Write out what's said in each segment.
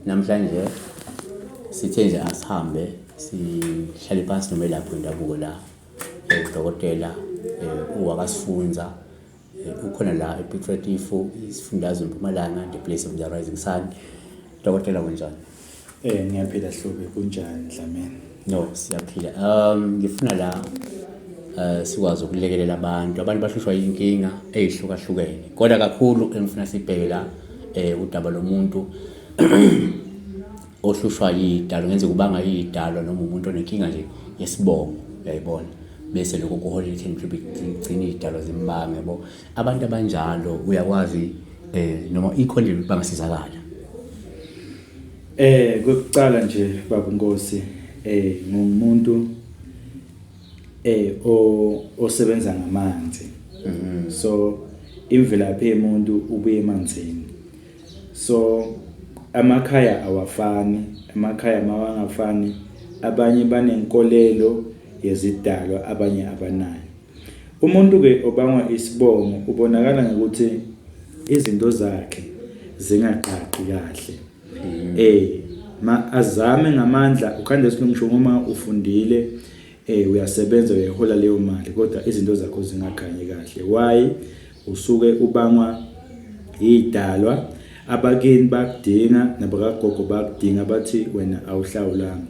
Namhlanje sithe nje asihambe sihlale phansi nomelaphi wendabuko la udokotela uwakasifunza ukhona la ePiet Retief isifundazwe eMpumalanga, the place of the rising sun. Dokotela, kunjani? Ngiyaphila Hlubi, kunjani Dlamini? No, siyaphila. Ngifuna la sikwazi ukulekelela abantu. Abantu bahlushwa inkinga ezihlukahlukene. Kodwa kakhulu engifuna sibheke la udaba lomuntu ohlushwa yidalo, ngenzeka ubanga idalo noma umuntu onenkinga nje yesibongo, uyayibona. Bese lokho kuholela ekutheni mhlawumbe igcine idalo zimbanga, yabo. Abantu abanjalo uyakwazi noma ikhona nje bangasizakala. Kokuqala nje baba Nkosi, ngumuntu o osebenza ngamanzi. So imvelaphi yemuntu ubuye emanzini. So amakhaya awafani, amakhaya mawangafani, abanye banenkolelo yezidalwa, abanye abanayo. Umuntu ke obangwa isibongo ubonakala ngokuthi izinto zakhe zingaqaqi kahle. Ma azame ngamandla ukhande isilungisho uma ufundile, uyasebenza, uyayihola leyo mali, kodwa izinto zakho zingakhanyi kahle. Why? Usuke ubangwa idalwa, abakini bakudinga nabakagogo bakudinga, bathi wena awuhlawulanga.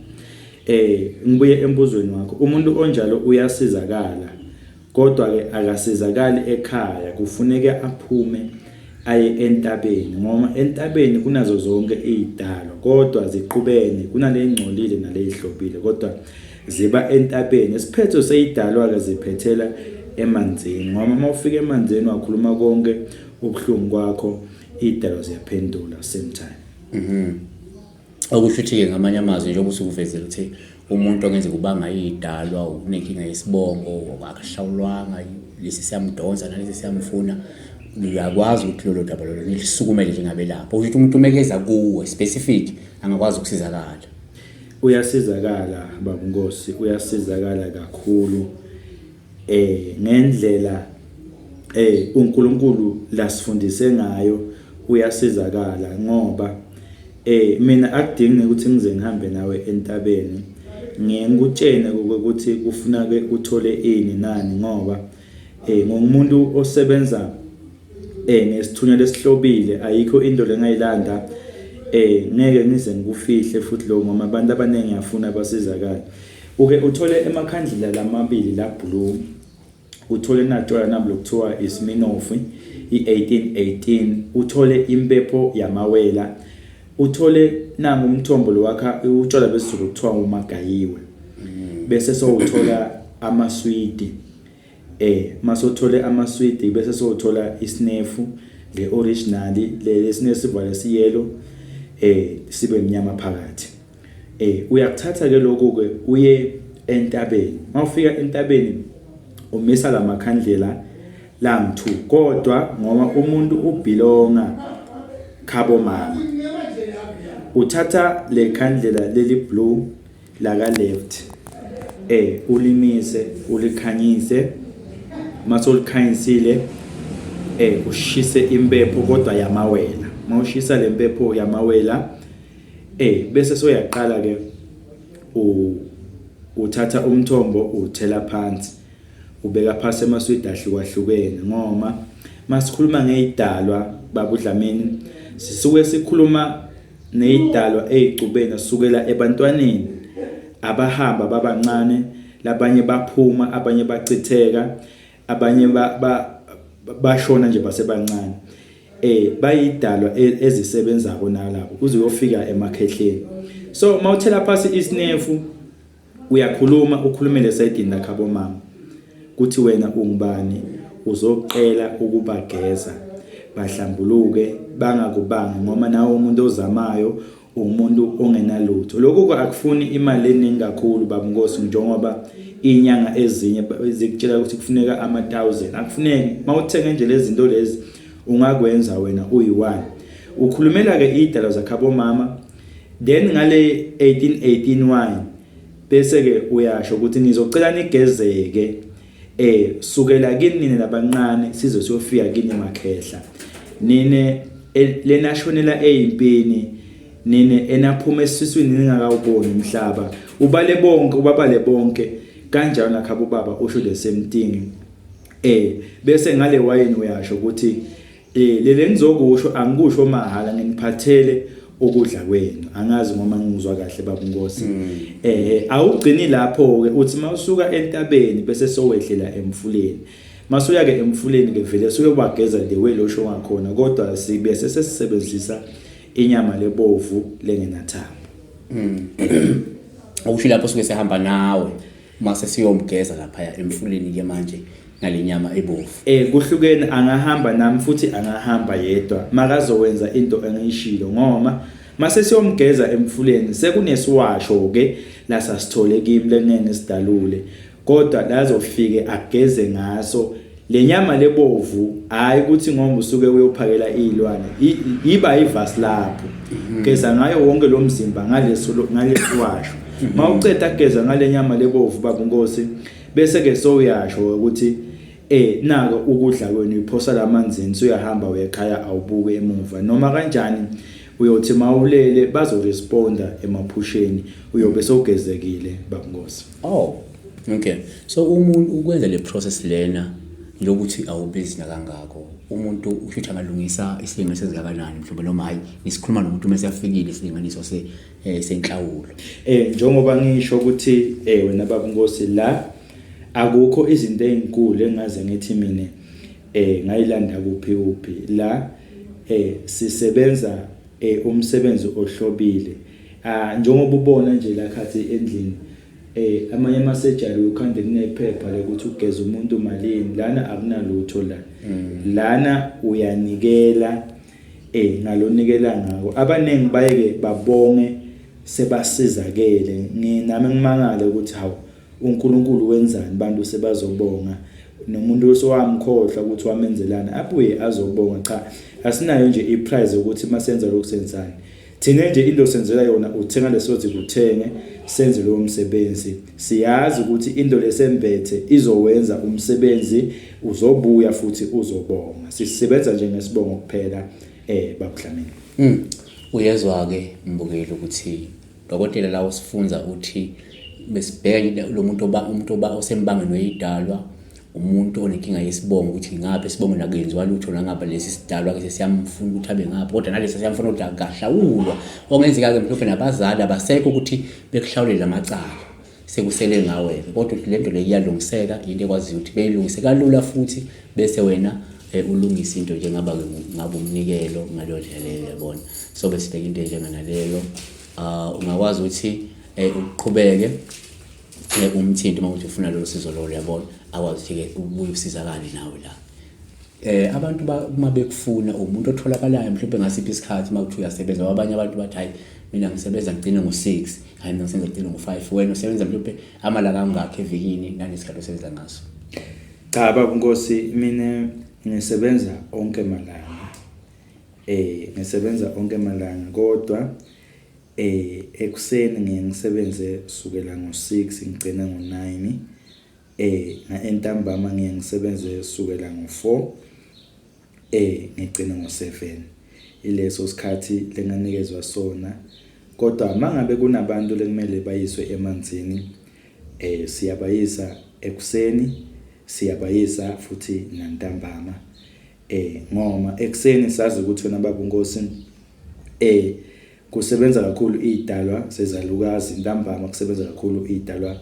Ngibuye embuzweni wakho, umuntu onjalo uyasizakala, kodwa ke akasizakali ekhaya, kufuneke aphume aye entabeni, ngoba entabeni kunazo zonke izidalwa, kodwa ziqubene, kunale ingcolile nale ihlobile, kodwa ziba entabeni. Isiphetho seyidalwa ke ziphethela emanzini, ngoba uma ufika emanzini wakhuluma konke ubuhlungu kwakho, idalwa ziyaphendula same time. Okusho ukuthi-ke ngamanye amazwi, njengoba usukuvezile ukuthi umuntu ongenzeka ubanga idalwa, unenkinga yesibongo, akahlawulwanga, lesi siyamdonsa nalesi siyamfuna, uyakwazi ukuthi lolo daba lolo nilisukumele njengabelaphi. Okusho ukuthi umuntu umekeza kuwe specific angakwazi ukusizakala. Uyasizakala baba Nkosi, uyasizakala kakhulu ngendlela uNkulunkulu lasifundise ngayo, uyasizakala ngoba mina akudingi ukuthi ngize ngihambe nawe entabeni, ngiye ngikutshene ukuthi kufuna ke uthole ini nani, ngoba ngumuntu osebenza ngesithunywa lesihlobile, ayikho into lengayilanda, ngeke ngize ngikufihle futhi lo, ngoba abantu abaningi ngiyafuna basizakale. Uke uthole emakhandlela lamabili la blue, uthole natshwala nabo lokuthiwa iSminoff i1818, uthole impepho yamawela, uthole nangu umthombo lowakha utshwala besiZulu kuthiwa umagayiwe, bese sowuthola amaswidi. Masothole amaswidi, bese sowuthola isnefu le original, le sinefu sivale siyelo, sibe mnyama phakathi. Uyakuthatha ke lokho ke uye entabeni. Mawufika entabeni umisa lamakhandlela langu2, kodwa ngoba umuntu ubhilonga khabo mama, uthatha le khandlela leli blue la ka left, ulimise ulikhanyise. Mase ulikhanyisile, ushise impepho kodwa yamawela. Mawushisa le mpepho yamawela, bese soyaqala ke uthatha umthombo uthela phansi, ubeka phansi amaswidi ahlukahlukene, ngoba masikhuluma ngezidalwa baba uDlamini sisuke sikhuluma nezidalwa ezicubene, sukela ebantwaneni abahamba babancane, labanye baphuma, abanye bachitheka, abanye bashona nje basebancane. Bayidalwa ezisebenzako nalabo kuze uyofika emakhehleni. So mawuthela phansi isinefu uyakhuluma, ukhulumele esayidini lakhabo mama kuthi wena ungubani, uzoqela ukubageza bahlambuluke bangakubangi, ngoba nawe umuntu ozamayo umuntu ongenalutho. Lokhu akufuni imali eningi kakhulu baba Nkosi, njengoba inyanga ezinye zikutshela ukuthi kufuneka ama-1000. Akufuneki, mawuthenge nje lezi zinto lezi ungakwenza wena uyi-one. Ukhulumela ke idalwa zakhabo mama, then ngale 1818 wine, bese ke uyasho ukuthi nizocela nigezeke. Sukela kini nina labancane size siyofika kini makhehla. Nine lenashonela eyimpini, nine enaphuma esiswini ningakawuboni umhlaba. Ubale bonke, ubabale bonke kanjalo nakhabo baba usho the same thing. Bese ngale wayini uyasho ukuthi lele ngizokusho angikusho mahhala, nginiphathele ukudla kwenu. Angazi ngoma ngizwa kahle baba Nkosi. Awugcini lapho ke, uthi mawusuka entabeni bese sowehlela emfuleni. Masuya ke emfuleni ke vele suke wageza the way losho ngakhona, kodwa sibe sesisebenzisa inyama lebovu lengenathambo. Okusho lapho suke sehamba nawe mase siyomgeza lapha emfuleni ke manje ngalenyama ebovu. Kuhlukene, angahamba nami futhi angahamba yedwa makazowenza into engiyishilo, ngoma mase siyomgeza emfuleni sekunesiwasho ke la sasithole kimi lengeke ngisidalule, kodwa lazofike ageze ngaso lenyama lebovu. Hayi ukuthi ngoba usuke uyophakela izilwane, iba ivasi lapho geza ngayo wonke lo mzimba ngaleso ngalesiwasho. Mawuceda geza ngalenyama lebovu baba Nkosi, bese ke sowuyasho ukuthi nako ukudla kwenu, iphosa lamanzini, suyahamba uyekhaya, awubuke emuva noma kanjani. Uyothi mawulele bazoresponda emaphusheni, uyobe sowugezekile baba Nkosi. Oh, okay. So umuntu ukwenza le process lena lokuthi awubizi nakangako, umuntu usho ukuthi angalungisa isilinganiso esingakanani mhlawumbe, noma hayi nisikhuluma nomuntu uma seyafikile isilinganiso se senhlawulo? Njengoba ngisho ukuthi wena baba Nkosi, la akukho izinto ezinkulu engaze ngithi mina ngayilanda kuphi kuphi. La sisebenza umsebenzi ohlobile. Njengoba ubona nje la khathi endlini, amanye amasejari ukhande kunephepha lokuthi ugeza umuntu malini, lana akunalutho la. Lana uyanikela ngalonikela ngako. Abaningi bayeke babonge sebasizakele. Nginami ngimangale ukuthi hawu, uNkulunkulu wenzani, bantu sebazobonga, nomuntu osowamkhohlwa ukuthi wamenzelana abuye azobonga. Cha, asinayo nje iprice ukuthi masenza lokhu senzani. Thina nje into senzela yona uthenga lesothi kuthenge senze lowo msebenzi. Siyazi ukuthi into lesembethe izowenza umsebenzi, uzobuya futhi uzobonga. Sisebenza nje ngesibongo kuphela babuDlamini. Uyezwa ke mbukeli ukuthi dokotela la usifunza uthi besibheka lo muntu oba umuntu oba osembangeni weyidalwa, umuntu onenkinga yesibongo, ukuthi ngapha esibongweni akuyenziwa lutho, nangapha lesi sidalwa ke siyamfuna ukuthi abe ngapha, kodwa nalesi siyamfuna ukuthi akahlawulwa. Okungenzeka-ke mhlawumbe nabazali abasekho ukuthi bekuhlawulele amacala, sekusele ngawe-ke, kodwa le nto le iyalungiseka, into ekwaziyo ukuthi beyilungise kalula futhi bese wena ulungise into njengaba-ke ngabe umnikelo ngaleyo ndlela leyo, yabona. So besibheka into enjenganaleyo. Ungakwazi ukuthi uqhubeke umthinto uma ukuthi ufuna lolo sizo lolo, yabona, akwazi ukuthi-ke ubuye usizakale nawe la. Abantu uma bekufuna umuntu otholakalayo mhlawumbe ngasiphi isikhathi uma kuthi uyasebenza, abanye abantu bathi hayi mina ngisebenza ngigcine ngo-6, hayi mina ngisebenza ngigcine ngo-5. Wena usebenza mhlawumbe amalanga angakhi evikini nanesikhathi osebenza ngaso? Cha baba Nkosi, mina ngisebenza onke malanga. Ngisebenza onke malanga, kodwa ekuseni ngiye ngisebenze sukela ngo-6 ngigcina ngo-9. Entambama ngiye ngisebenze sukela ngo-4 ngigcina ngo-7. Ileso sikhathi lenganikezwa sona. Kodwa mangabe kunabantu lekumele bayiswe emanzini, siyabayisa ekuseni, siyabayisa futhi nantambama. Ngoma ekuseni sazi ukuthi wena baba Nkosi kusebenza kakhulu idalwa sezalukazi, ntambama kusebenza kakhulu idalwa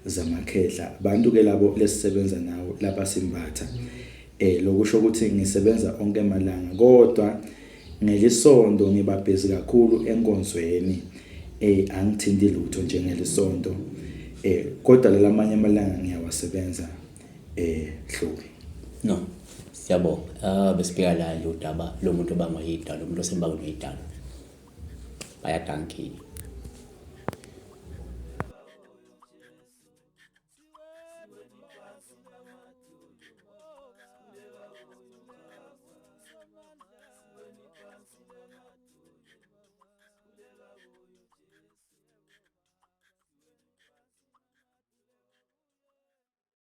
zamakhehla. Abantu ke labo lesisebenza nawo labasimbatha. Lokusho ukuthi ngisebenza onke malanga, kodwa ngelisonto ngibabhizi kakhulu enkonzweni. Angithinti lutho nje ngelisonto. Kodwa lamanye amalanga ngiyawasebenza Hlubi. No. Siyabonga. Besibheka la nje udaba lomuntu obangwa yidalwa, umuntu osembangweni weyidalwa. Bayadankiwe.